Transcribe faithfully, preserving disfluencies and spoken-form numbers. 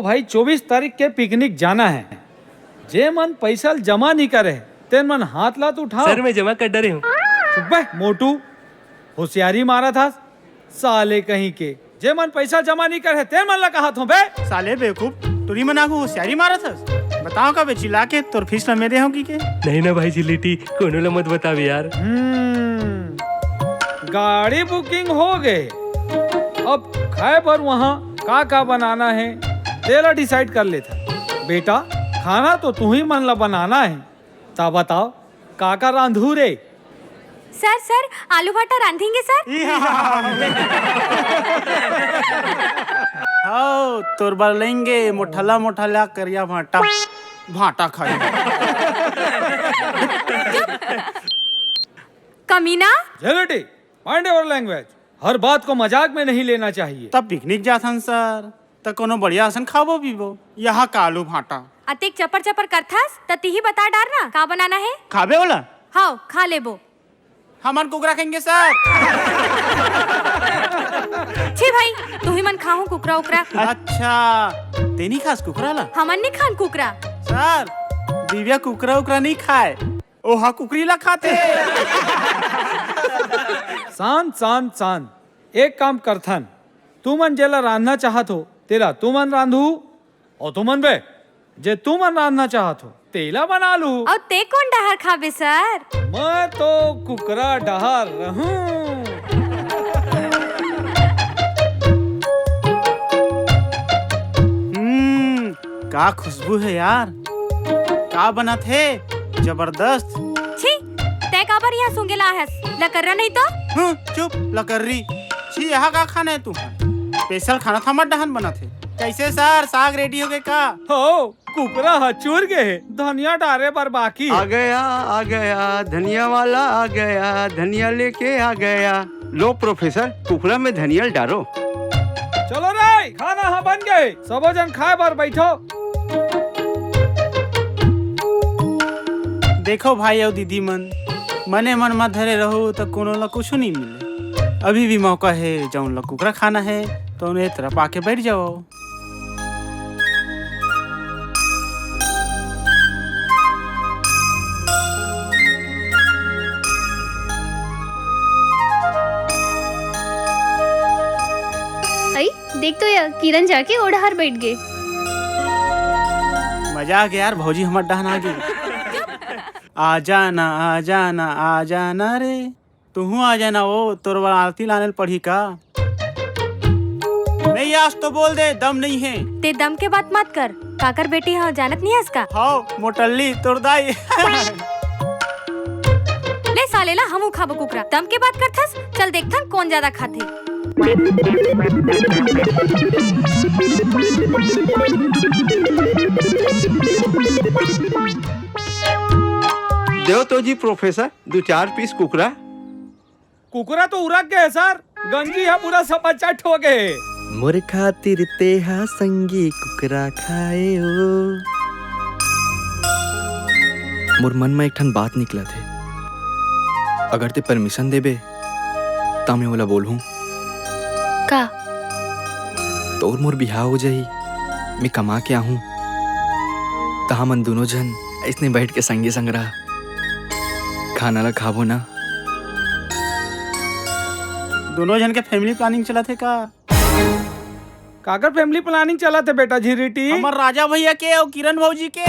भाई, चौबीस तारीख के पिकनिक जाना हे। जे मन पैसा ल जमा नइ करे, तेन मन हाथ ला तो उठाव। सर, मैं जमा कर डरे हूँ। चुप बे, मोटू, होशियारी मारत हस। साले कहीं के, जे मन पैसा जमा नइ करे, तेन मन ला कहत हों बे। साले बेवकूफ, टुरी मन आगू होशियारी मारत हस। बताव का बे, चिल्ला के तोर फीस ल मैं दे हँव कहिके? नहीं ना भाई जिलेटी, कोनो ला मत बतावे यार। हम्म, गाड़ी बुकिंग हो गे। अब खाए बर वहाँ का का बनाना हे, तेला डिसाइड कर लेथन। बेटा, खाना तो तुही मन ला बनाना हे, त बताव, का का रांधहू रे? सर, सर, आलू भाटा रांधेंगे सर। हव, तोर बर लेंगे मोठला मोठला करिया भाटा, भाटा खाई। कमीना। जेलेटी, mind your language। हर बात को मजाक में नहीं लेना चाहिए। तब पिकनिक जाथन सर, त कोनो बढ़िया असन खाबो पीबो। यहाँ का आलू भाटा। अतेक चपर चपर करथस, त तिही बता डार ना, का बनाना हे? खाबे ओला? हव, खा लेबो। हमन कुकरा खाएंगे सर। छी भाई, तुही मन खाहू कुकरा उकरा। अच्छा, ते नइ खास कुकरा ला? हमन नइ खान कुकरा। सर, दिव्या कुकरा उकरा नइ खाय, ओहा कुकरी ला खाथे। शांत, शांत, शांत। एक काम करथन, तुमन जेला रांधना चाहत हो, तेला तुमन रांधू, अउ तुमन बे, जे तुमन रांधना चाहत हो, तेला बना लू। अउ ते कोन डहर खाबे सर? मैं तो कुकरा डहर रहूं। हम्म, का खुशबू हे यार, का बनत हे, जबरदस्त। छी, तैं काबर इहाँ सूंघे ला आहस? लकर्रा नहीं तो? हम्म, चुप, लकर्री। छी, यहाँ का खाना हे तुँहर? स्पेशल खाना त हमर डहन बनत हे। कैसे सर, साग रेडी होगे का? हो, कुकरा ह चुर गे हे, धनिया डारे बर बाकी हे। आ गया, आ गया, धनिया वाला आ गया, धनिया लेके आ गया। लो प्रोफेसर, कुकरा में धनिया ल डारो। चलो रे, खाना ह बन गे, सबो झन खाए बर बइठो। देखो भाई अउ दीदी मन, मने मन म धरे रहू त कोनो ल कुछु नइ मिले। अभी भी मौका हे, जउन ल कुकरा खाना हे, तउन ए तरफ आके बइठ जाओ। अई, देख तो या, किरण जाके ओ डहर बइठ गे। मजा आ गे यार, भौजी हमर डहन आ गे। आ जाना, आ जाना, आ जाना रे। तुहूँ आ जाना ओ, तोर बर आरती लाने ल पड़ही का? नहीं, आज तो बोल दे, दम नहीं हे। ते दम के बात मत कर, काकर बेटी ह जानत नहीं हस का? हव, मोटल्ली, तोर दाई। ले साले ला, हमू खाबो कुकरा। दम के बात करथस, चल देखथन कोन ज्यादा खाथे। देव तो जी प्रोफेसर, दू चार पीस कुकरा। कुकरा तो उरक गे हे सर, गंजी ह पूरा सपाचट हो गे हे। मोर खातिर तेहा संगी कुकरा खाए ओ। मोर मन म एक ठन बात निकलत हे, अगर ते परमिशन देबे, त मैं ओला बोलहूँ। का? तोर मोर बिहाव हो जाही, मैं कमा के आहूँ, त हमन दूनों झन अइसने बइठ के संगी संग रह खाना ला खाबो ना। दूनों झन के फैमिली प्लानिंग चलत हे का? काकर फैमिली प्लानिंग चलत हे बेटा झिरिटी? हमर राजा भैया के अउ किरण भौजी के।